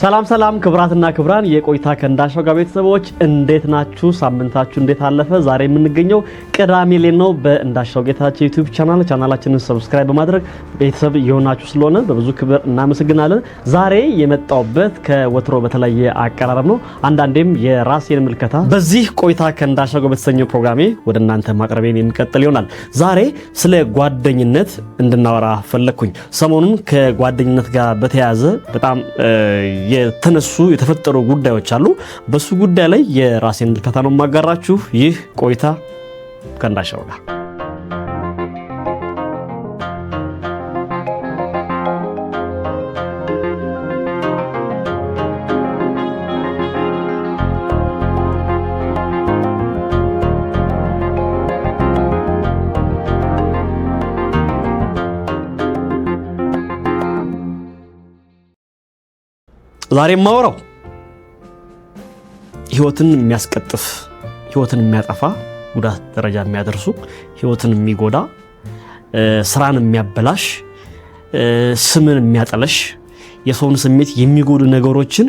ሰላም ሰላም ክብራትና ክብራን የቆይታ ከእንዳሻው ጋር ቤተሰቦች እንዴት ናችሁ? ሳምንታችሁ እንዴት አለፈ? ዛሬ የምንገኘው ቅዳሜ ላይ ነው በእንዳሻው ጌታቸው YouTube ቻናላችንን subscribe በማድረግ ቤተሰብ የሆናችሁ ስለሆነ በብዙ ክብር እናመሰግናለን። ዛሬ የመጣሁበት ከወትሮ በተለየ አቀራረብ ነው። አንዳንዴም የራሴን ምልከታ በዚህ ቆይታ ከእንዳሻው ጋር በተሰኘው ፕሮግራሜ ወደ እናንተ ማቅረቤን የሚቀጥል ይሆናል። ዛሬ ስለ ጓደኝነት እንድናወራ ፈለግኩኝ። ሰሞኑን ከጓደኝነት ጋር በተያያዘ በጣም የተነሱ የተፈጠሩ ጉዳዮች አሉ። በሱ ጉዳይ ላይ የራሴን ምልከታ ነው የማጋራችሁ። ይህ ቆይታ ከእንዳሻው ጋር። ዛሬ የማወራው ህይወትን የሚያስቀጥፍ፣ ህይወትን የሚያጠፋ፣ ጉዳት ደረጃ የሚያደርሱ፣ ህይወትን የሚጎዳ፣ ስራን የሚያበላሽ፣ ስምን የሚያጠለሽ፣ የሰውን ስሜት የሚጎዱ ነገሮችን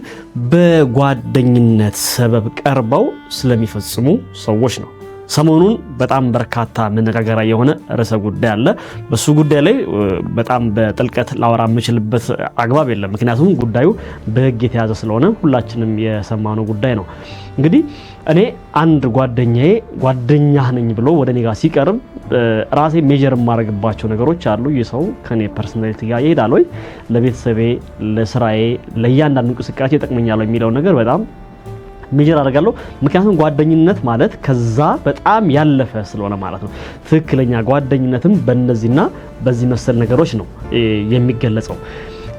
በጓደኝነት ሰበብ ቀርበው ስለሚፈጽሙ ሰዎች ነው። ሰሞኑን በጣም በርካታ መነጋገሪያ የሆነ ርዕሰ ጉዳይ አለ። በሱ ጉዳይ ላይ በጣም በጥልቀት ላወራ የምችልበት አግባብ የለም። ምክንያቱም ጉዳዩ በህግ የተያዘ ስለሆነ ሁላችንም የሰማነው ጉዳይ ነው። እንግዲህ እኔ አንድ ጓደኛዬ ጓደኛህ ነኝ ብሎ ወደ እኔ ጋር ሲቀርብ ራሴ measure የማደርግባቸው ነገሮች አሉ። ይህ ሰው ከኔ personality ጋር ይሄዳል ወይ፣ ለቤተሰቤ፣ ለስራዬ፣ ለእያንዳንዱ እንቅስቃሴ ይጠቅመኛል የሚለው ነገር በጣም measure አደርጋለሁ። ምክንያቱም ጓደኝነት ማለት ከዛ በጣም ያለፈ ስለሆነ ማለት ነው። ትክክለኛ ጓደኝነትም በእነዚህና በዚህ መሰል ነገሮች ነው የሚገለጸው።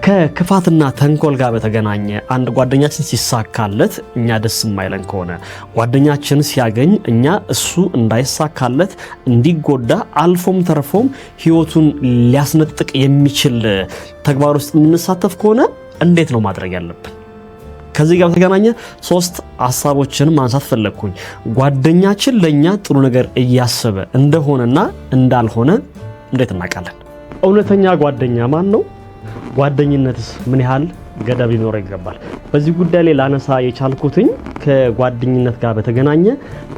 ከክፋትና ተንኮል ጋር በተገናኘ አንድ ጓደኛችን ሲሳካለት እኛ ደስ የማይለን ከሆነ፣ ጓደኛችን ሲያገኝ እኛ እሱ እንዳይሳካለት እንዲጎዳ፣ አልፎም ተርፎም ህይወቱን ሊያስነጥቅ የሚችል ተግባር ውስጥ የምንሳተፍ ከሆነ እንዴት ነው ማድረግ ያለብን? ከዚህ ጋር በተገናኘ ሶስት ሀሳቦችን ማንሳት ፈለግኩኝ። ጓደኛችን ለኛ ጥሩ ነገር እያሰበ እንደሆነና እንዳልሆነ እንዴት እናውቃለን? እውነተኛ ጓደኛ ማን ነው? ጓደኝነትስ ምን ያህል ገደብ ሊኖረው ይገባል? በዚህ ጉዳይ ላይ ላነሳ የቻልኩትኝ ከጓደኝነት ጋር በተገናኘ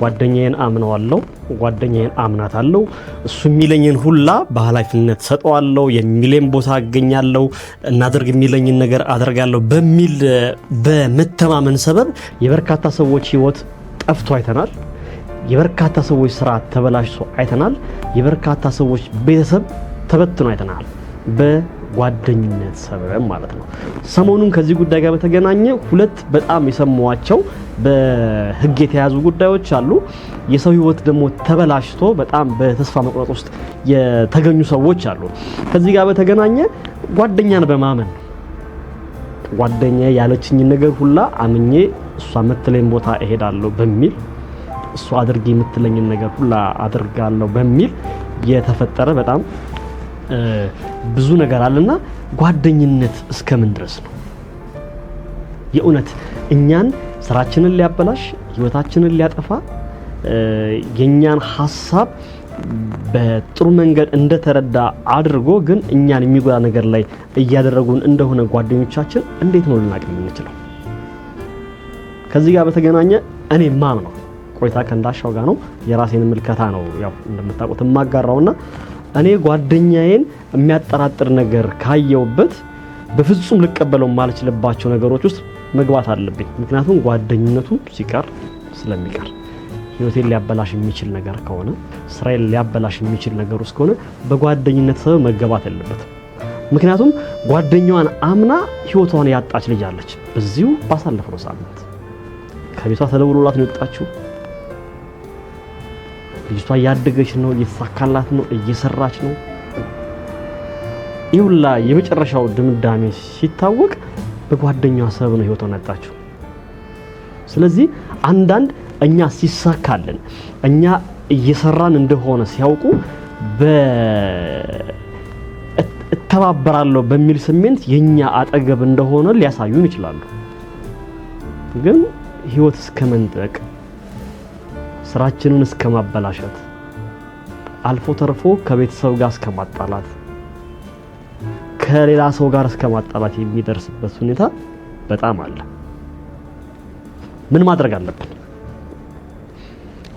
ጓደኛዬን አምነዋለሁ፣ ጓደኛዬን አምናታለሁ፣ እሱ የሚለኝን ሁላ በኃላፊነት ሰጠዋለሁ፣ የሚለኝ ቦታ አገኛለሁ፣ እናደርግ የሚለኝን ነገር አደርጋለሁ በሚል በመተማመን ሰበብ የበርካታ ሰዎች ህይወት ጠፍቶ አይተናል። የበርካታ ሰዎች ስራ ተበላሽቶ አይተናል። የበርካታ ሰዎች ቤተሰብ ተበትኖ አይተናል። በጓደኝነት ሰበብ ማለት ነው። ሰሞኑን ከዚህ ጉዳይ ጋር በተገናኘ ሁለት በጣም የሰማኋቸው በህግ የተያዙ ጉዳዮች አሉ። የሰው ህይወት ደግሞ ተበላሽቶ በጣም በተስፋ መቁረጥ ውስጥ የተገኙ ሰዎች አሉ። ከዚህ ጋር በተገናኘ ጓደኛን በማመን ጓደኛ ያለችኝን ነገር ሁላ አምኜ እሷ የምትለኝ ቦታ እሄዳለሁ በሚል፣ እሷ አድርጊ የምትለኝን ነገር ሁላ አድርጋለሁ በሚል የተፈጠረ በጣም ብዙ ነገር አለና ጓደኝነት እስከምን ድረስ ነው? የእውነት እኛን ስራችንን ሊያበላሽ፣ ህይወታችንን ሊያጠፋ፣ የኛን ሀሳብ በጥሩ መንገድ እንደተረዳ አድርጎ ግን እኛን የሚጎዳ ነገር ላይ እያደረጉን እንደሆነ ጓደኞቻችን እንዴት ነው ልናውቅ የምንችለው? ከዚህ ጋር በተገናኘ እኔ ማምነው ቆይታ ከእንዳሻው ጋር ነው። የራሴን ምልከታ ነው ያው እንደምታውቁት የማጋራውና እኔ ጓደኛዬን የሚያጠራጥር ነገር ካየውበት በፍጹም ልቀበለው የማልችልባቸው ነገሮች ውስጥ መግባት አለብኝ። ምክንያቱም ጓደኝነቱ ሲቀር ስለሚቀር ህይወቴን ሊያበላሽ የሚችል ነገር ከሆነ፣ ስራዬን ሊያበላሽ የሚችል ነገር ውስጥ ከሆነ በጓደኝነት ሰበብ መገባት የለበትም። ምክንያቱም ጓደኛዋን አምና ህይወቷን ያጣች ልጅ አለች። በዚሁ ባሳለፍነው ሳምንት ከቤቷ ተደውሎላት ነው የወጣችው። ልጅቷ እያደገች ነው፣ እየተሳካላት ነው፣ እየሰራች ነው። ይህ ሁላ የመጨረሻው ድምዳሜ ሲታወቅ በጓደኛዋ ሰበብ ነው ህይወቷን ያጣችው። ስለዚህ አንዳንድ እኛ ሲሳካልን፣ እኛ እየሰራን እንደሆነ ሲያውቁ እተባበራለሁ በሚል ስሜት የኛ አጠገብ እንደሆነ ሊያሳዩን ይችላሉ። ግን ህይወት እስከ መንጠቅ፣ ስራችንን እስከ ማበላሸት፣ አልፎ ተርፎ ከቤተሰብ ጋር እስከ ማጣላት፣ ከሌላ ሰው ጋር እስከ ማጣላት የሚደርስበት ሁኔታ በጣም አለ። ምን ማድረግ አለብን?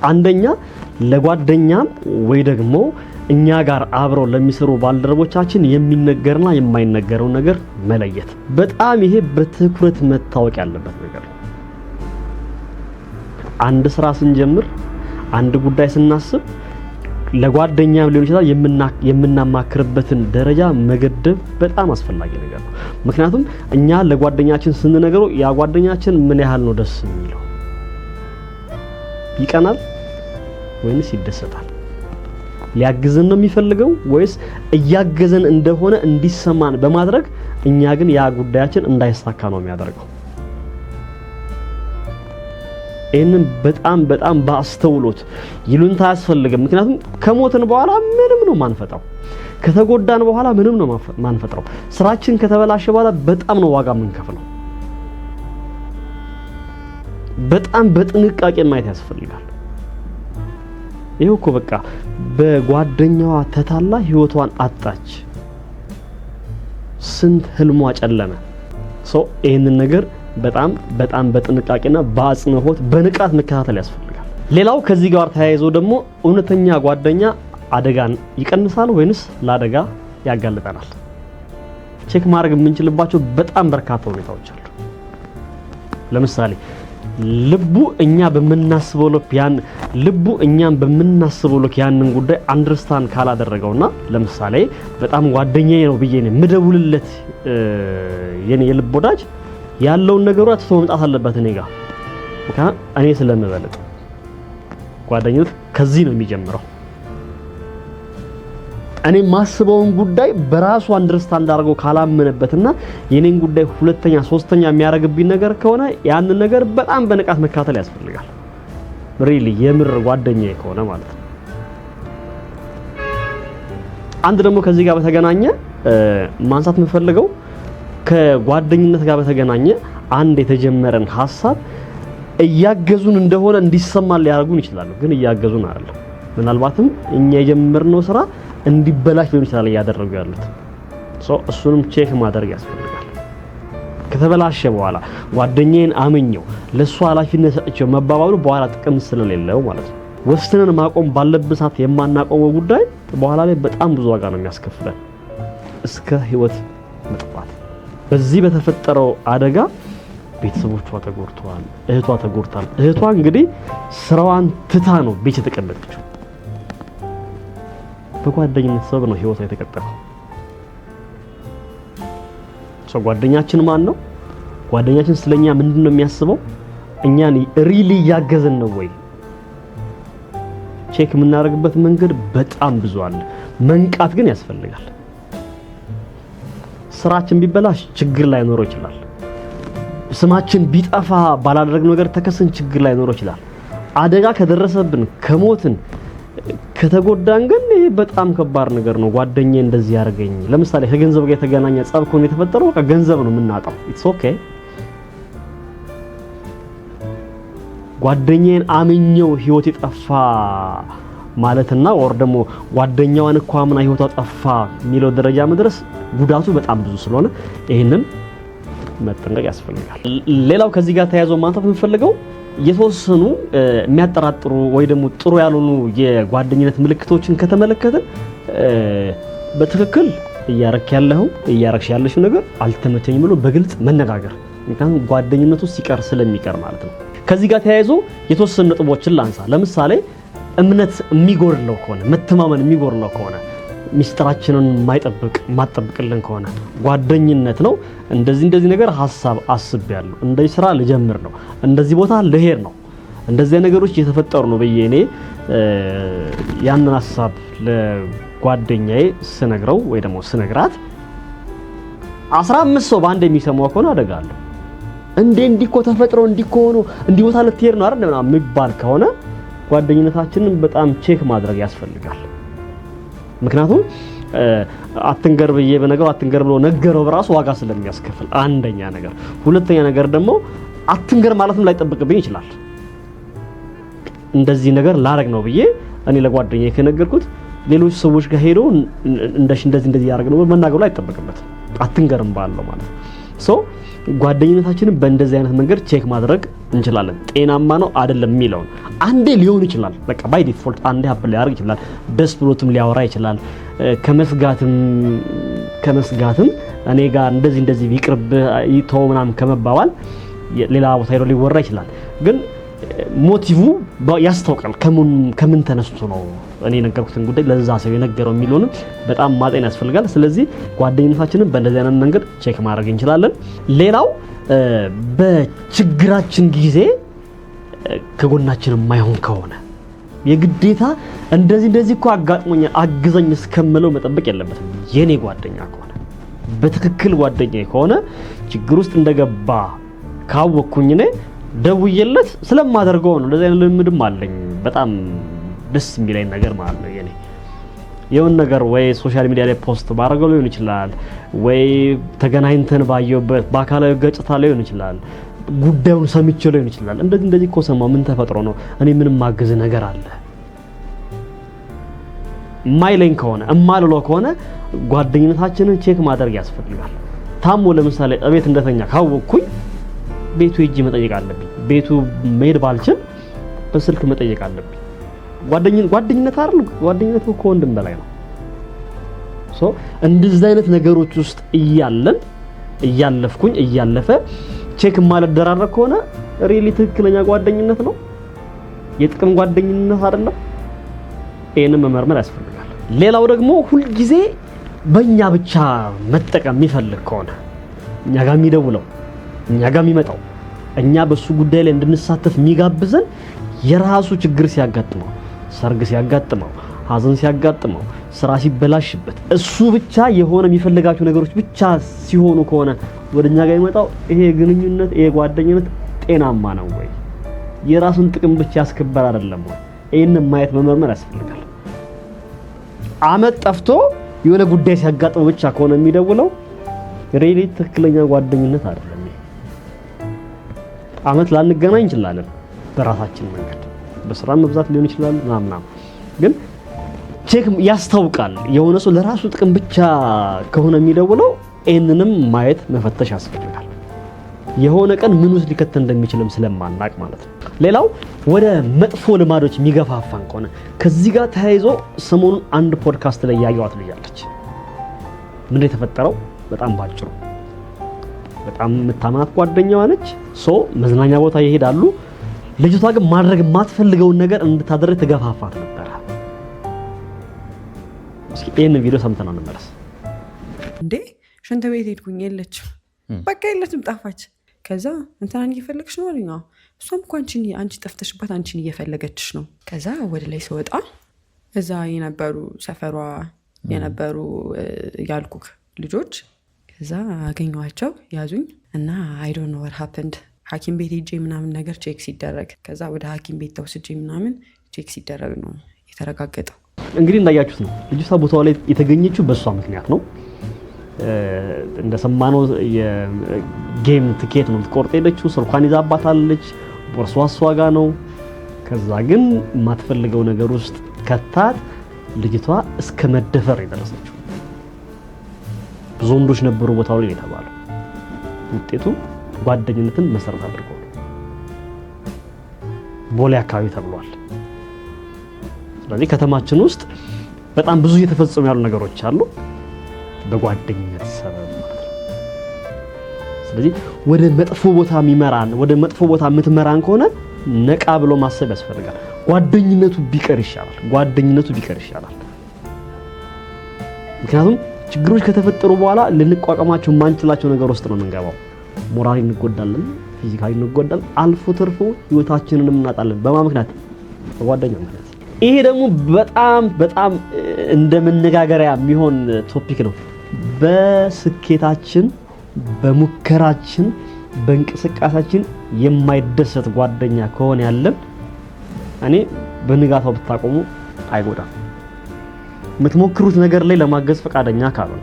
አንደኛ ለጓደኛም ወይ ደግሞ እኛ ጋር አብረው ለሚሰሩ ባልደረቦቻችን የሚነገርና የማይነገረው ነገር መለየት። በጣም ይሄ በትኩረት መታወቅ ያለበት ነገር ነው። አንድ ስራ ስንጀምር፣ አንድ ጉዳይ ስናስብ ለጓደኛም ሊሆን ይችላል የምናማክርበትን ደረጃ መገደብ በጣም አስፈላጊ ነገር ነው። ምክንያቱም እኛ ለጓደኛችን ስንነግረው ያ ጓደኛችን ምን ያህል ነው ደስ የሚለው? ይቀናል ወይንስ ይደሰታል? ሊያግዘን ነው የሚፈልገው ወይስ እያገዘን እንደሆነ እንዲሰማን በማድረግ እኛ ግን ያ ጉዳያችን እንዳይሳካ ነው የሚያደርገው? ይህንን በጣም በጣም በአስተውሎት፣ ይሉንታ አያስፈልግም። ምክንያቱም ከሞትን በኋላ ምንም ነው ማንፈጥረው፣ ከተጎዳን በኋላ ምንም ነው ማንፈጥረው፣ ስራችን ከተበላሸ በኋላ በጣም ነው ዋጋ የምንከፍለው። በጣም በጥንቃቄ ማየት ያስፈልጋል። ይኸው እኮ በቃ በጓደኛዋ ተታላ ህይወቷን አጣች። ስንት ህልሟ ጨለመ። So ይህንን ነገር በጣም በጣም በጥንቃቄና በአጽንኦት በንቃት መከታተል ያስፈልጋል። ሌላው ከዚህ ጋር ተያይዞ ደግሞ እውነተኛ ጓደኛ አደጋን ይቀንሳል ወይንስ ለአደጋ ያጋልጠናል? Check ማድረግ የምንችልባቸው በጣም በርካታ ሁኔታዎች አሉ። ለምሳሌ ልቡ እኛም በምናስበው ልክ ያንን ጉዳይ understand ካላደረገውና ለምሳሌ በጣም ጓደኛዬ ነው ብዬ ነው የምደውልለት የኔ የልብ ወዳጅ ያለውን ነገሩ ትቶ መምጣት አለበት እኔ ጋር፣ ምክንያቱም እኔ ስለምበልጥ። ጓደኝነት ከዚህ ነው የሚጀምረው። እኔ ማስበውን ጉዳይ በራሱ understand አድርጎ ካላመነበትና የኔን ጉዳይ ሁለተኛ ሶስተኛ የሚያደርግብኝ ነገር ከሆነ ያንን ነገር በጣም በንቃት መከታተል ያስፈልጋል። Really የምር ጓደኛዬ ከሆነ ማለት ነው። አንድ ደግሞ ከዚህ ጋር በተገናኘ ማንሳት የምፈልገው ከጓደኝነት ጋር በተገናኘ አንድ የተጀመረን ሀሳብ እያገዙን እንደሆነ እንዲሰማን ሊያደርጉን ይችላሉ፣ ግን እያገዙን አይደለም። ምናልባትም እኛ የጀመርነው ስራ እንዲበላሽ ሊሆን ይችላል እያደረጉ ያሉት። So እሱንም check ማድረግ ያስፈልጋል። ከተበላሸ በኋላ ጓደኛዬን አምኘው ለሱ ኃላፊነት ሰጥቼው መባባሉ በኋላ ጥቅም ስለሌለው ማለት ነው። ወስነን ማቆም ባለብን ሰዓት የማናቆመው ጉዳይ በኋላ ላይ በጣም ብዙ ዋጋ ነው የሚያስከፍለን እስከ ህይወት መጥፋት። በዚህ በተፈጠረው አደጋ ቤተሰቦቿ ተጎድተዋል፣ እህቷ ተጎድታል። እህቷ እንግዲህ ስራዋን ትታ ነው ቤት የተቀመጠችው። በጓደኝነት ሰበብ ነው ህይወቷ የተቀጠፈው። So ጓደኛችን ማን ነው? ጓደኛችን ስለኛ ምንድን ነው የሚያስበው? እኛን really እያገዘን ነው ወይ? Check የምናደርግበት መንገድ በጣም ብዙ አለ። መንቃት ግን ያስፈልጋል። ስራችን ቢበላሽ ችግር ላይኖረው ይችላል። ስማችን ቢጠፋ ባላደረግነው ነገር ተከሰን ችግር ላይኖረው ይችላል። አደጋ ከደረሰብን፣ ከሞትን፣ ከተጎዳን ግን ይሄ በጣም ከባድ ነገር ነው። ጓደኛዬ እንደዚህ ያደርገኝ። ለምሳሌ ከገንዘብ ጋር የተገናኘ ጸብ ከሆነ የተፈጠረው በቃ ገንዘብ ነው የምናጣው። It's okay። ጓደኛዬን አምኜው ህይወት የጠፋ ማለትና ወር ደግሞ ጓደኛዋን እኮ አምና ህይወቷ ጠፋ የሚለው ደረጃ መድረስ ጉዳቱ በጣም ብዙ ስለሆነ ይህንን መጠንቀቅ ያስፈልጋል። ሌላው ከዚህ ጋር ተያይዞ ማንሳት የምፈልገው የተወሰኑ የሚያጠራጥሩ ወይ ደግሞ ጥሩ ያልሆኑ የጓደኝነት ምልክቶችን ከተመለከትን በትክክል እያረክ ያለኸው እያረክሽ ያለሽው ነገር አልተመቸኝም ብሎ በግልጽ መነጋገር፣ ምክንያቱም ጓደኝነቱ ሲቀር ስለሚቀር ማለት ነው። ከዚህ ጋር ተያይዞ የተወሰኑ ነጥቦችን ላንሳ። ለምሳሌ እምነት የሚጎድለው ከሆነ፣ መተማመን የሚጎድለው ከሆነ፣ ሚስጥራችንን የማይጠብቅ የማትጠብቅልን ከሆነ፣ ጓደኝነት ነው እንደዚህ እንደዚህ ነገር ሀሳብ አስቤያለሁ፣ እንደዚህ ስራ ልጀምር ነው፣ እንደዚህ ቦታ ልሄድ ነው፣ እንደዚህ ነገሮች እየተፈጠሩ ነው ብዬ እኔ ያንን ሀሳብ ለጓደኛዬ ስነግረው ወይ ደግሞ ስነግራት 15 ሰው በአንድ የሚሰማው ከሆነ አደጋ አለው። እንዴ እንዲህ እኮ ተፈጥሮ እንዲህ እኮ ሆኖ እንዲህ ቦታ ልትሄድ ነው አይደል ምናምን የሚባል ከሆነ ጓደኝነታችንን በጣም check ማድረግ ያስፈልጋል። ምክንያቱም አትንገር ብዬ በነገሩ አትንገር ብሎ ነገረው በራሱ ዋጋ ስለሚያስከፍል አንደኛ ነገር። ሁለተኛ ነገር ደግሞ አትንገር ማለትም ላይጠብቅብኝ ይችላል። እንደዚህ ነገር ላረግ ነው ብዬ እኔ ለጓደኛዬ ከነገርኩት ሌሎች ሰዎች ጋር ሄዶ እንደዚህ እንደዚህ ያደርግ ነው መናገሩ አይጠበቅበትም። አትንገርም ባለው ማለት ነው። So ጓደኝነታችንን በእንደዚህ አይነት መንገድ check ማድረግ እንችላለን። ጤናማ ነው አይደለም የሚለውን አንዴ ሊሆን ይችላል። በቃ by default አንዴ happen ሊያደርግ ይችላል። ደስ ብሎትም ሊያወራ ይችላል። ከመስጋትም እኔ ጋር እንደዚህ እንደዚህ ቢቅርብ ይተው ምናምን ከመባባል ሌላ ቦታ ሄዶ ሊወራ ይችላል። ግን motive ያስታውቃል። ከምን ተነስቶ ነው እኔ የነገርኩትን ጉዳይ ለዛ ሰው የነገረው የሚለውንም በጣም ማጤን ያስፈልጋል። ስለዚህ ጓደኝነታችንን በእንደዚህ አይነት መንገድ check ማድረግ እንችላለን። ሌላው በችግራችን ጊዜ ከጎናችን የማይሆን ከሆነ የግዴታ እንደዚህ እንደዚህ እኮ አጋጥሞኛል አግዘኝ እስከምለው መጠበቅ የለበትም። የኔ ጓደኛ ከሆነ፣ በትክክል ጓደኛ ከሆነ፣ ችግር ውስጥ እንደገባ ካወቅኩኝ እኔ ደውዬለት ስለማደርገው ነው። እንደዚህ አይነት ልምድም አለኝ። በጣም ደስ የሚለኝ ነገር ማለት ነው። የኔ የሆነ ነገር ወይ social media ላይ post ባደረገው ሊሆን ይችላል፣ ወይ ተገናኝተን ባየውበት በአካላዊ ገጽታ ሊሆን ይችላል፣ ጉዳዩን ሰምቼው ሊሆን ይችላል። እንደዚህ እንደዚህ እኮ ሰማሁ፣ ምን ተፈጥሮ ነው? እኔ ምንም ማግዝ ነገር አለ የማይለኝ ከሆነ፣ እማልለው ከሆነ ጓደኝነታችንን check ማድረግ ያስፈልጋል። ታሞ ለምሳሌ እቤት እንደተኛ ካወቅኩኝ ቤቱ ሄጄ መጠየቅ አለብኝ። ቤቱ መሄድ ባልችል በስልክ መጠየቅ አለብኝ። ጓደኝነት አይደል? ጓደኝነት እኮ ከወንድም በላይ ነው። So እንደዚህ አይነት ነገሮች ውስጥ እያለን፣ እያለፍኩኝ እያለፈ check የማልደራረግ ከሆነ really ትክክለኛ ጓደኝነት ነው? የጥቅም ጓደኝነት አይደለም? ይሄንን መመርመር ያስፈልጋል። ሌላው ደግሞ ሁልጊዜ በእኛ ብቻ መጠቀም የሚፈልግ ከሆነ፣ እኛ ጋር የሚደውለው፣ እኛ ጋር የሚመጣው፣ እኛ በሱ ጉዳይ ላይ እንድንሳተፍ የሚጋብዘን የራሱ ችግር ሲያጋጥመው፣ ሰርግ ሲያጋጥመው፣ ሀዘን ሲያጋጥመው፣ ስራ ሲበላሽበት፣ እሱ ብቻ የሆነ የሚፈልጋቸው ነገሮች ብቻ ሲሆኑ ከሆነ ወደ እኛ ጋር የሚመጣው፣ ይሄ ግንኙነት፣ ይሄ ጓደኝነት ጤናማ ነው ወይ? የራሱን ጥቅም ብቻ ያስከበር አይደለም ወይ? ይህንን ማየት መመርመር ያስፈልጋል። አመት ጠፍቶ የሆነ ጉዳይ ሲያጋጥመው ብቻ ከሆነ የሚደውለው really ትክክለኛ ጓደኝነት አይደለም። ይሄ አመት ላንገናኝ እንችላለን በራሳችን መንገድ፣ በስራ መብዛት ሊሆን ይችላል ምናምን፣ ግን check ያስታውቃል። የሆነ ሰው ለራሱ ጥቅም ብቻ ከሆነ የሚደውለው ይህንንም ማየት መፈተሽ ያስፈልጋል። የሆነ ቀን ምን ውስጥ ሊከተን እንደሚችልም ስለማናቅ ማለት ነው። ሌላው ወደ መጥፎ ልማዶች የሚገፋፋን ከሆነ፣ ከዚህ ጋር ተያይዞ ሰሞኑን አንድ ፖድካስት ላይ ያየኋት ልጅ አለች። ምንድን የተፈጠረው? በጣም ባጭሩ በጣም የምታምናት ጓደኛዋ ነች። So መዝናኛ ቦታ ይሄዳሉ። ልጅቷ ግን ማድረግ የማትፈልገውን ነገር እንድታደርግ ትገፋፋት ነበረ። እስኪ ይህንን ቪዲዮ ሰምተን እንመለስ። እንዴ፣ ሽንት ቤት ሄድኩኝ፣ የለችም። በቃ የለችም፣ ጠፋች። ከዛ እንትናን እየፈለግሽ ነው አሉኝ። አዎ። እሷም እኮ አንቺ ጠፍተሽባት አንቺን እየፈለገችሽ ነው። ከዛ ወደ ላይ ስወጣ እዛ የነበሩ፣ ሰፈሯ የነበሩ ያልኩክ ልጆች ከዛ አገኘኋቸው፣ ያዙኝ እና I don't know what happened። ሐኪም ቤት ሄጄ ምናምን ነገር check ሲደረግ፣ ከዛ ወደ ሐኪም ቤት ተወስጄ ምናምን check ሲደረግ ነው የተረጋገጠው። እንግዲህ እንዳያችሁት ነው። ልጅቷ ቦታው ላይ የተገኘችው በእሷ ምክንያት ነው። እንደሰማነው የ game ትኬት ነው ልትቆርጥ ሄደችው። ስልኳን ይዛባታለች፣ ቦርሷ እሷ ጋ ነው። ከዛ ግን የማትፈልገው ነገር ውስጥ ከታት ልጅቷ እስከ መደፈር የደረሰችው። ብዙ ወንዶች ነበሩ ቦታው ላይ የተባለው። ውጤቱ ጓደኝነትን መሰረት አድርጎ ነው። ቦሌ አካባቢ ተብሏል። ስለዚህ ከተማችን ውስጥ በጣም ብዙ እየተፈጸሙ ያሉ ነገሮች አሉ በጓደኝነት ሰበብ ማለት ነው። ስለዚህ ወደ መጥፎ ቦታ የሚመራን፣ ወደ መጥፎ ቦታ የምትመራን ከሆነ ነቃ ብሎ ማሰብ ያስፈልጋል። ጓደኝነቱ ቢቀር ይሻላል። ጓደኝነቱ ቢቀር ይሻላል። ምክንያቱም ችግሮች ከተፈጠሩ በኋላ ልንቋቋማቸው የማንችላቸው ነገር ውስጥ ነው የምንገባው። Morally እንጎዳለን፣ physically እንጎዳለን፣ አልፎ ተርፎ ህይወታችንንም እናጣለን። በማ ምክንያት? በጓደኛ ምክንያት። ይሄ ደግሞ በጣም በጣም እንደ መነጋገሪያ የሚሆን topic ነው። በስኬታችን፣ በሙከራችን፣ በእንቅስቃሴያችን የማይደሰት ጓደኛ ከሆነ ያለን እኔ በንጋታው ብታቆሙ አይጎዳም። የምትሞክሩት ነገር ላይ ለማገዝ ፈቃደኛ ካልሆነ፣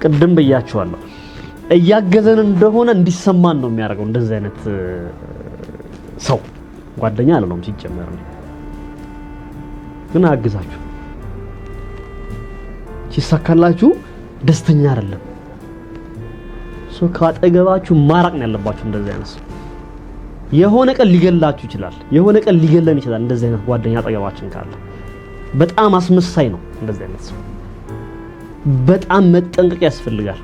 ቅድም ብያችኋለሁ፣ እያገዘን እንደሆነ እንዲሰማን ነው የሚያደርገው። እንደዚህ አይነት ሰው ጓደኛ አልለውም ሲጀመር ነው። ግን አያግዛችሁ፣ ሲሳካላችሁ ደስተኛ አይደለም። So ካጠገባችሁ ማራቅ ነው ያለባችሁ። እንደዚህ አይነት ሰው የሆነ ቀን ሊገላችሁ ይችላል። የሆነ ቀን ሊገለን ይችላል። እንደዚህ አይነት ጓደኛ አጠገባችን ካለ በጣም አስመሳይ ነው። እንደዚህ አይነት ሰው በጣም መጠንቀቅ ያስፈልጋል።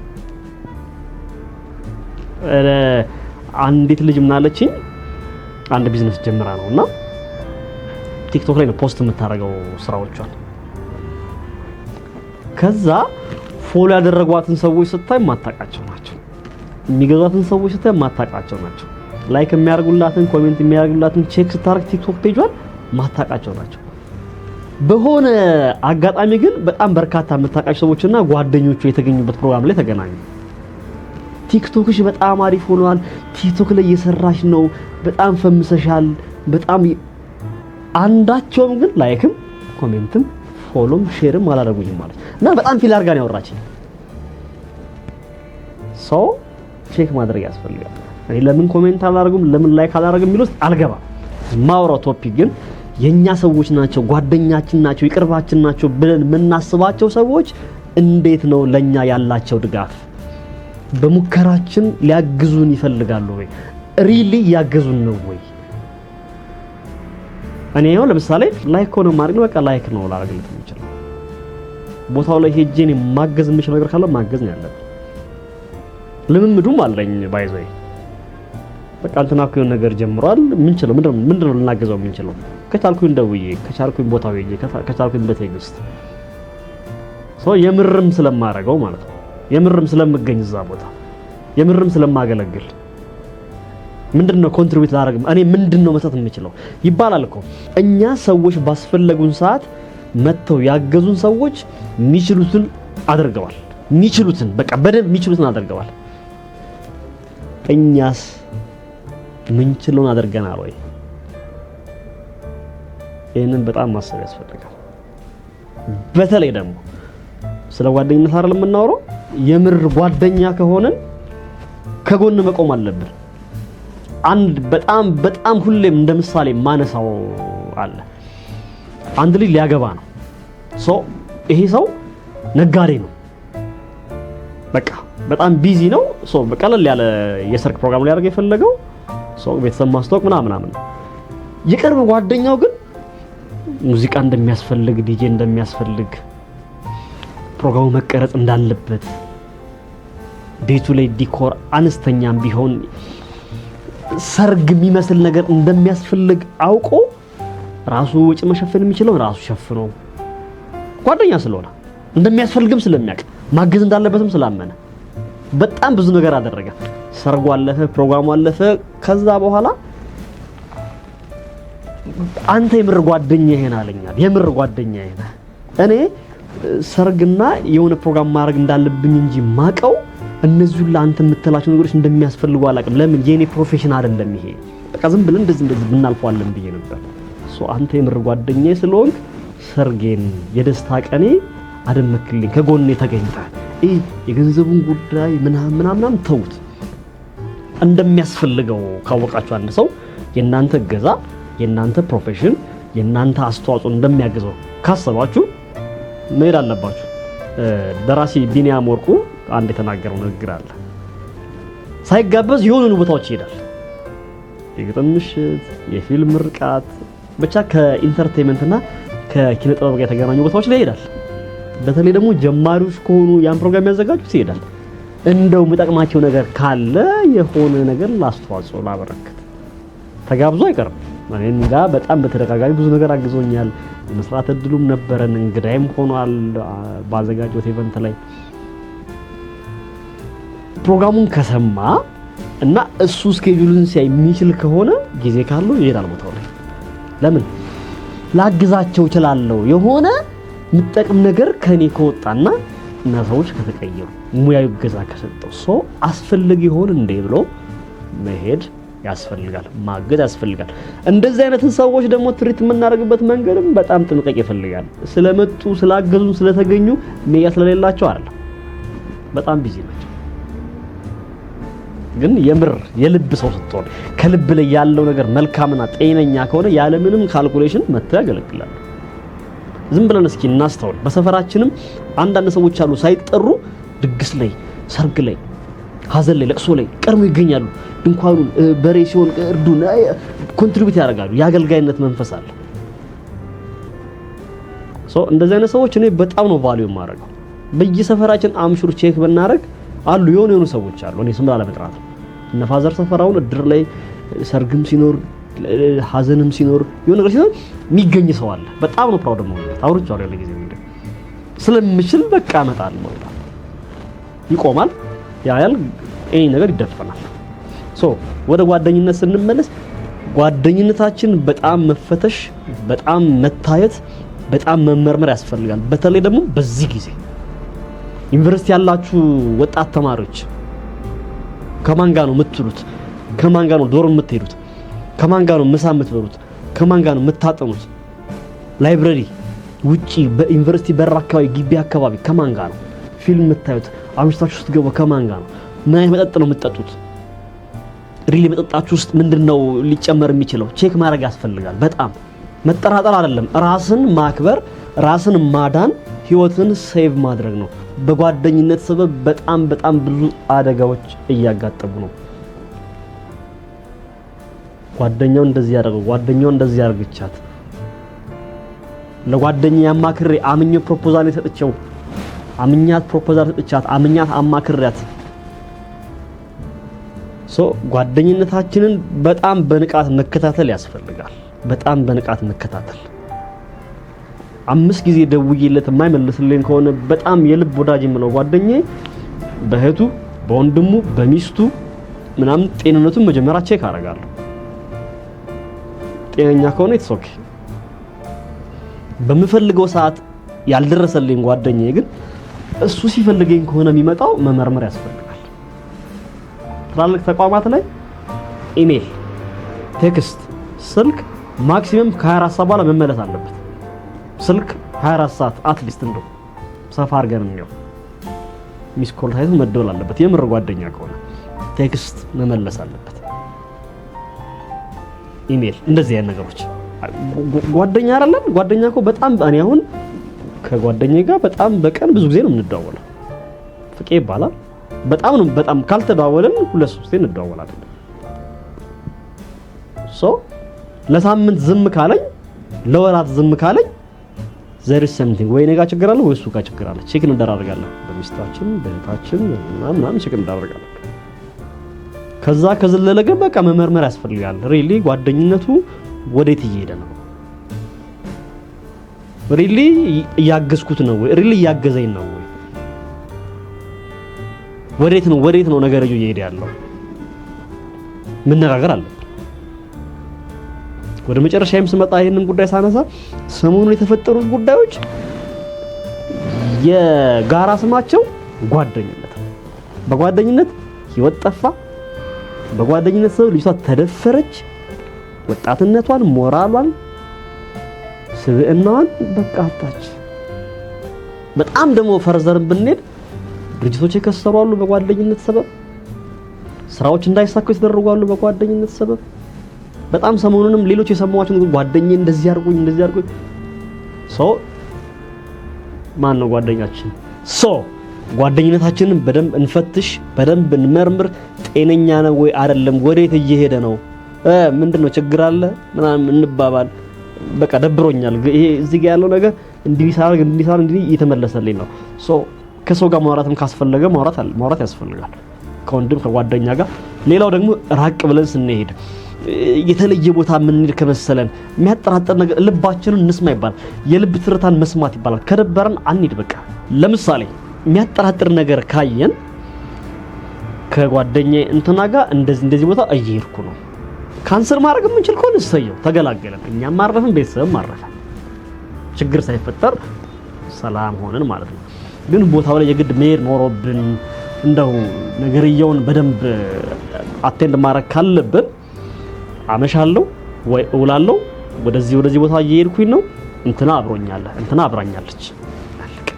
አንዲት ልጅ ምናለችኝ፣ አንድ ቢዝነስ ጀምራ ነው እና ቲክቶክ ላይ ነው post የምታደርገው ስራዎቿን። ከዛ follow ያደረጓትን ሰዎች ስታይ ማታውቃቸው ናቸው። የሚገዟትን ሰዎች ስታይ ማታውቃቸው ናቸው። Like የሚያደርጉላትን፣ comment የሚያደርጉላትን check ስታደርግ ቲክቶክ page ኧን ማታውቃቸው ናቸው። በሆነ አጋጣሚ ግን በጣም በርካታ የምታውቃቸው ሰዎችና ጓደኞቹ የተገኙበት ፕሮግራም ላይ ተገናኙ። ቲክቶክሽ በጣም አሪፍ ሆኗል፣ ቲክቶክ ላይ እየሰራሽ ነው፣ በጣም ፈምሰሻል፣ በጣም። አንዳቸውም ግን like ም comment ም follow ም share ም አላደረጉኝም ማለት እና በጣም feel አድርጋ ነው ያወራችኝ። So check ማድረግ ያስፈልጋል። እኔ ለምን comment አላደርጉም፣ ለምን like አላደርግም የሚል ውስጥ አልገባም። ማውራው topic ግን የኛ ሰዎች ናቸው፣ ጓደኛችን ናቸው፣ ይቅርባችን ናቸው ብለን የምናስባቸው ሰዎች እንዴት ነው ለኛ ያላቸው ድጋፍ? በሙከራችን ሊያግዙን ይፈልጋሉ ወይ? Really እያገዙን ነው ወይ? እኔ ይኸው ለምሳሌ like ከሆነ ማድረግ በቃ like ነው ላደርግለት የምችለው። ቦታው ላይ ሄጄ እኔ ማገዝ የምችለው ነገር ካለ ማገዝ ነው ያለብን። ልምምዱም አለኝ፣ by the way። በቃ እንትና እኮ የሆነ ነገር ጀምሯል። ምንችለው ምንድነው ልናገዘው የምንችለው? ከቻልኩኝ ደውዬ፣ ከቻልኩኝ ቦታው ሄጄ፣ ከቻልኩኝ በ text፣ so የምርም ስለማረገው ማለት ነው። የምርም ስለምገኝ እዛ ቦታ፣ የምርም ስለማገለግል፣ ምንድነው contribute ላደርግ፣ እኔ ምንድነው መስጠት የምችለው ይባላል እኮ። እኛ ሰዎች ባስፈለጉን ሰዓት መጥተው ያገዙን ሰዎች የሚችሉትን አድርገዋል። የሚችሉትን፣ በቃ በደንብ የሚችሉትን አድርገዋል። እኛስ ምንችለውን አድርገናል ወይ? ይህንን በጣም ማሰብ ያስፈልጋል። በተለይ ደግሞ ስለ ጓደኝነት አይደል የምናወራው? የምር ጓደኛ ከሆንን ከጎን መቆም አለብን። አንድ በጣም በጣም ሁሌም እንደ ምሳሌ ማነሳው አለ። አንድ ልጅ ሊያገባ ነው። So ይሄ ሰው ነጋዴ ነው። በቃ በጣም busy ነው። So ቀለል ያለ የሰርግ ፕሮግራም ሊያደርግ የፈለገው፣ so ቤተሰብ ማስተዋወቅ ምናምን ምናምን ነው። የቅርብ ጓደኛው ግን ሙዚቃ እንደሚያስፈልግ፣ ዲጄ እንደሚያስፈልግ፣ ፕሮግራሙ መቀረጽ እንዳለበት፣ ቤቱ ላይ decor አነስተኛም ቢሆን ሰርግ የሚመስል ነገር እንደሚያስፈልግ አውቆ ራሱ ወጪ መሸፈን የሚችለው ራሱ ሸፍኖ፣ ጓደኛ ስለሆነ፣ እንደሚያስፈልግም ስለሚያውቅ፣ ማገዝ እንዳለበትም ስላመነ በጣም ብዙ ነገር አደረገ። ሰርጉ አለፈ፣ ፕሮግራሙ አለፈ። ከዛ በኋላ አንተ የምር ጓደኛዬ ነህ አለኛል። የምር ጓደኛዬ ነህ። እኔ ሰርግና የሆነ ፕሮግራም ማድረግ እንዳለብኝ እንጂ ማቀው እነዚህ ሁላ አንተ የምትላቸው ነገሮች እንደሚያስፈልጉ አላውቅም። ለምን የኔ profession አይደለም ይሄ። በቃ ዝም ብለን እንደዚህ እንደዚህ ብናልፈዋለን ብዬ ነበር። So አንተ የምር ጓደኛዬ ስለሆንክ ሰርጌን፣ የደስታ ቀኔ አደመክልኝ፣ ከጎኔ ተገኝተህ። ይህ የገንዘቡን ጉዳይ ምናምን ምናምን ተውት። እንደሚያስፈልገው ካወቃችሁ አንድ ሰው የእናንተ እገዛ፣ የእናንተ profession፣ የእናንተ አስተዋጽኦ እንደሚያግዘው ካሰባችሁ መሄድ አለባችሁ። ደራሲ ቢኒያም ወርቁ አንድ የተናገረው ንግግር አለ። ሳይጋበዝ የሆኑ ቦታዎች ይሄዳል። የግጥም ምሽት፣ የፊልም ምርቃት፣ ብቻ ከ entertainment እና ከኪነ ጥበብ ጋር የተገናኙ ቦታዎች ላይ ይሄዳል። በተለይ ደግሞ ጀማሪዎች ከሆኑ ያን ፕሮግራም ያዘጋጁት ይሄዳል። እንደው የሚጠቅማቸው ነገር ካለ የሆነ ነገር ላስተዋጽኦ ላበረክት ተጋብዞ አይቀርም። እኔም ጋር በጣም በተደጋጋሚ ብዙ ነገር አግዞኛል። የመስራት እድሉም ነበረን። እንግዳይም ሆኗል ባዘጋጀሁት event ላይ። ፕሮግራሙን ከሰማ እና እሱ schedule ኡን ሲያይ የሚችል ከሆነ፣ ጊዜ ካለው ይሄዳል ቦታው ላይ። ለምን ላግዛቸው እችላለሁ፣ የሆነ የምጠቅም ነገር ከኔ ከወጣና እና ሰዎች ከተቀየሩ፣ ሙያዊ እገዛ ከሰጠው፣ so አስፈልግ ይሆን እንዴ ብሎ መሄድ ያስፈልጋል፣ ማገዝ ያስፈልጋል። እንደዚህ አይነትን ሰዎች ደግሞ treat የምናደርግበት መንገድም በጣም ጥንቃቄ ይፈልጋል። ስለመጡ፣ ስላገዙን፣ ስለተገኙ ሜያ ስለሌላቸው አይደለም፣ በጣም busy ናቸው። ግን የምር የልብ ሰው ስትሆን፣ ከልብ ላይ ያለው ነገር መልካምና ጤነኛ ከሆነ ያለምንም calculation መጥተው ያገለግላሉ። ዝም ብለን እስኪ እናስተውል። በሰፈራችንም አንዳንድ ሰዎች አሉ፣ ሳይጠሩ ድግስ ላይ፣ ሰርግ ላይ፣ ሀዘን ላይ፣ ለቅሶ ላይ ቀድሞ ይገኛሉ። ድንኳኑን፣ በሬ ሲሆን እርዱን contribute ያደርጋሉ። የአገልጋይነት መንፈስ አለ። So እንደዚህ አይነት ሰዎች እኔ በጣም ነው value የማደርገው። በየሰፈራችን I'm sure check ብናደርግ አሉ፣ የሆኑ የሆኑ ሰዎች አሉ። እኔ ስም ላለመጥራት ነው። እነ father ሰፈራውን እድር ላይ ሰርግም ሲኖር፣ ሀዘንም ሲኖር፣ የሆነ ነገር ሲኖር የሚገኝ ሰው አለ። በጣም ነው proud የምሆንበት። አውርቼዋለሁ ያለ ጊዜ ምንድን ስለምችል በቃ እመጣለሁ ይላል። ይቆማል፣ ያያል፣ ይሄ ነገር ይደፈናል። So ወደ ጓደኝነት ስንመለስ ጓደኝነታችን በጣም መፈተሽ፣ በጣም መታየት፣ በጣም መመርመር ያስፈልጋል። በተለይ ደግሞ በዚህ ጊዜ ዩኒቨርሲቲ ያላችሁ ወጣት ተማሪዎች ከማን ጋር ነው የምትውሉት? ከማን ጋር ነው dorm የምትሄዱት? ከማን ጋር ነው ምሳ የምትበሉት? ከማን ጋር ነው የምታጠኑት? Library ውጪ፣ በዩኒቨርሲቲ በር አካባቢ፣ ግቢ አካባቢ ከማን ጋር ነው ፊልም የምታዩት? አምሽታችሁ ስትገቡ ከማን ጋር ነው? ምን አይነት መጠጥ ነው የምትጠጡት? Really መጠጣችሁ ውስጥ ምንድን ነው ሊጨመር የሚችለው? Check ማድረግ ያስፈልጋል። በጣም መጠራጠር አይደለም፣ ራስን ማክበር፣ ራስን ማዳን፣ ህይወትን save ማድረግ ነው። በጓደኝነት ሰበብ በጣም በጣም ብዙ አደጋዎች እያጋጠሙ ነው። ጓደኛው እንደዚህ ያደረገው፣ ጓደኛው እንደዚህ ያደርግቻት፣ ለጓደኛ አማክሬ አምኜ proposal የሰጥቼው፣ አምኛት proposal ሰጥቻት፣ አምኛት አማክሬያት። So ጓደኝነታችንን በጣም በንቃት መከታተል ያስፈልጋል። በጣም በንቃት መከታተል። 5 ጊዜ ደውዬለት የማይመልስልኝ ከሆነ በጣም የልብ ወዳጅ የምለው ጓደኛዬ በእህቱ፣ በወንድሙ፣ በሚስቱ ምናምን ጤንነቱን መጀመሪያ check አደርጋለሁ። ጤነኛ ከሆነ it's okay። በምፈልገው ሰዓት ያልደረሰልኝ ጓደኛዬ ግን እሱ ሲፈልገኝ ከሆነ የሚመጣው መመርመር ያስፈልጋል። ትላልቅ ተቋማት ላይ email፣ text፣ ስልክ maximum ከ24 ሰዓት በኋላ መመለስ አለበት። ስልክ 24 ሰዓት at least እንደው ሰፋ አድርገን እንየው። Missed call ታይቶ መደወል አለበት። የምር ጓደኛ ከሆነ text መመለስ አለበት። ኢሜል፣ እንደዚህ አይነት ነገሮች ጓደኛ አይደለም። ጓደኛ እኮ በጣም፣ እኔ አሁን ከጓደኛዬ ጋር በጣም በቀን ብዙ ጊዜ ነው የምንደዋወለው። ፍቄ ይባላል። በጣም ነው፣ በጣም ካልተደዋወልን ሁለት ሶስቴ እንደዋወላለን። So ለሳምንት ዝም ካለኝ፣ ለወራት ዝም ካለኝ there is something፣ ወይ እኔ ጋር ችግር አለ ወይ እሱ ጋር ችግር አለ። Check እንደራረጋለን። በሚስታችን፣ በእህታችን ምናምን ምናምን check እንደራረጋለን። ከዛ ከዘለለ ግን በቃ መመርመር ያስፈልጋል። Really ጓደኝነቱ ወዴት እየሄደ ነው? Really እያገዝኩት ነው ወይ? Really እያገዘኝ ነው ወይ? ወዴት ነው ነገር እየሄደ ያለው? መነጋገር አለብን። ወደ መጨረሻዬም ስመጣ ይህንን ጉዳይ ሳነሳ ሰሞኑን የተፈጠሩት ጉዳዮች የጋራ ስማቸው ጓደኝነት ነው። በጓደኝነት ህይወት ጠፋ። በጓደኝነት ሰበብ ልጅቷ ተደፈረች። ወጣትነቷን፣ ሞራሏን፣ ስብዕናዋን በቃ አጣች። በጣም ደግሞ further ን ብንሄድ ድርጅቶች የከሰሩ አሉ በጓደኝነት ሰበብ። ስራዎች እንዳይሳኩ የተደረጉ አሉ በጓደኝነት ሰበብ። በጣም ሰሞኑንም ሌሎች የሰማኋቸው ጓደኛዬ እንደዚህ አድርጎኝ፣ እንደዚህ አድርጎኝ። So ማን ነው ጓደኛችን? So ጓደኝነታችንን በደንብ እንፈትሽ፣ በደንብ እንመርምር። ጤነኛ ነው ወይ አይደለም? ወዴት እየሄደ ነው? ምንድን ነው፣ ችግር አለ ምናምን እንባባል። በቃ ደብሮኛል፣ ይሄ እዚህ ጋር ያለው ነገር እንዲህ ሳደርግ፣ እንዲህ ሳደርግ እንዲህ እየተመለሰልኝ ነው። So ከሰው ጋር ማውራትም ካስፈለገ ማውራት ያስፈልጋል፣ ከወንድም ከጓደኛ ጋር። ሌላው ደግሞ ራቅ ብለን ስንሄድ፣ የተለየ ቦታ የምንሄድ ከመሰለን፣ የሚያጠራጥር ነገር ልባችንን እንስማ ይባላል። የልብ ትርታን መስማት ይባላል። ከደበረን አንሂድ በቃ። ለምሳሌ የሚያጠራጥር ነገር ካየን ከጓደኛዬ እንትና ጋር እንደዚህ እንደዚህ ቦታ እየሄድኩ ነው፣ cancel ማድረግ የምንችል ከሆነ እሰየው፣ ተገላገለን። እኛም አረፍን፣ ቤተሰብም አረፈ። ችግር ሳይፈጠር ሰላም ሆነን ማለት ነው። ግን ቦታው ላይ የግድ መሄድ ኖሮብን እንደው ነገርየውን በደንብ attend ማድረግ ካለብን አመሻለሁ ወይ እውላለሁ፣ ወደዚህ ወደዚህ ቦታ እየሄድኩኝ ነው፣ እንትና አብሮኛል፣ እንትና አብራኛለች። አለቀ።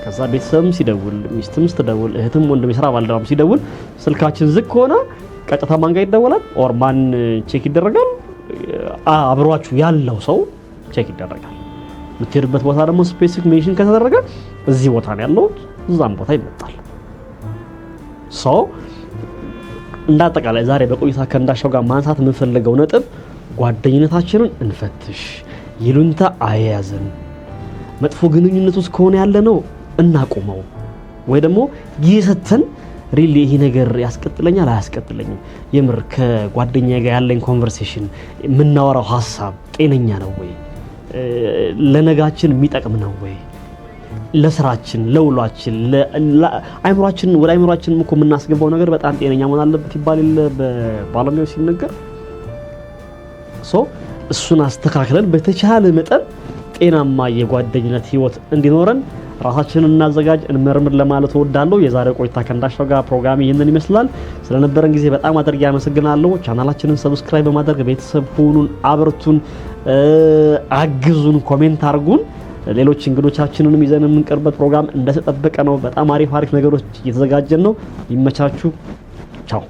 ከዛ ቤተሰብም ሲደውል፣ ሚስትም ስትደውል፣ እህትም ወንድም የስራ ባልደረባም ሲደውል ስልካችን ዝግ ከሆነ ቀጥታ ማን ጋር ይደወላል? Or ማን check ይደረጋል? አብሯችሁ ያለው ሰው check ይደረጋል። የምትሄድበት ቦታ ደግሞ specific mention ከተደረገ እዚህ ቦታ ነው ያለው፣ እዛም ቦታ ይመጣል። So እንደ አጠቃላይ ዛሬ በቆይታ ከእንዳሻው ጋር ማንሳት የምንፈልገው ነጥብ ጓደኝነታችንን እንፈትሽ፣ ይሉኝታ አያያዝን፣ መጥፎ ግንኙነት ውስጥ ከሆነ ያለነው እናቁመው፣ ወይ ደግሞ ጊዜ ሰጥተን really ይሄ ነገር ያስቀጥለኛል አያስቀጥለኝም፣ የምር ከጓደኛ ጋር ያለኝ conversation፣ የምናወራው ሀሳብ ጤነኛ ነው ወይ፣ ለነጋችን የሚጠቅም ነው ወይ፣ ለስራችን፣ ለውሏችን፣ አይምሯችን፣ ወደ አይምሯችን እኮ የምናስገባው ነገር በጣም ጤነኛ መሆን አለበት ይባል የለ በባለሙያዎች ሲነገር። So እሱን አስተካክለን በተቻለ መጠን ጤናማ የጓደኝነት ህይወት እንዲኖረን ራሳችንን እናዘጋጅ፣ እንመርምር ለማለት እወዳለሁ። የዛሬው ቆይታ ከእንዳሻው ጋር ፕሮግራም ይህንን ይመስላል። ስለነበረን ጊዜ በጣም አድርጌ አመሰግናለሁ። ቻናላችንን subscribe በማድረግ ቤተሰብ ሁኑን፣ አበርቱን፣ አግዙን፣ comment አድርጉን። ሌሎች እንግዶቻችንንም ይዘን የምንቀርበት ፕሮግራም እንደተጠበቀ ነው። በጣም አሪፍ አሪፍ ነገሮች እየተዘጋጀን ነው። ይመቻችሁ። ቻው።